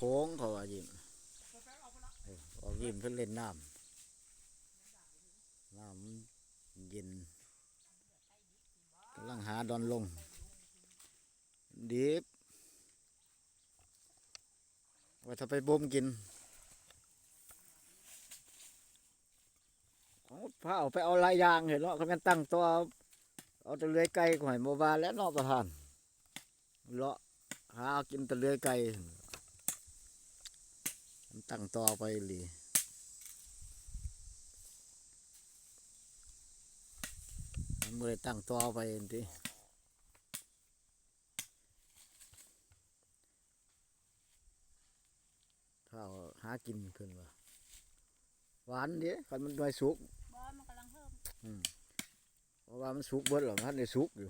ໂຂງ ເຂົາວ່າຍິ້ມ ເອີ ອອກຍິ້ມເພິ່ນເລ່ນນ້ຳ ນ້ຳເຢັນ ກຳລັງຫາດອນລົງ ດິບ ໄວ້ຖ້າໄປບົ່ມກິນ ເອົາ ພາເອົາໄປເອົາຫຼາຍຢ່າງເຫັນເນາະ ຄັນແມ່ນຕັ້ງຕໍ່ເອົາແຕ່ເລື່ອຍໄກ່ ຂ້ອຍບໍ່ວ່າແລ້ວເນາະປະທານ ເລາະຫາກິນແຕ່ເລື່ອຍໄກ່ ມັນຕັ້ງຕໍ່ໄປອີ່ຫຼີ ມັນບໍ່ໄດ້ຕັ້ງຕໍ່ໄປຫັ້ນຕິ ຖ້າຫາກິນເພິ່ນວ່າ ຫວານເດ້ ຄັນມັນໜ່ວຍສຸກ ບໍ່ ມັນກຳລັງເລີ່ມ ອືມ ເພາະວ່າມັນສຸກເບິດແລ້ວ ມັນທັນໄດ້ສຸກຢູ່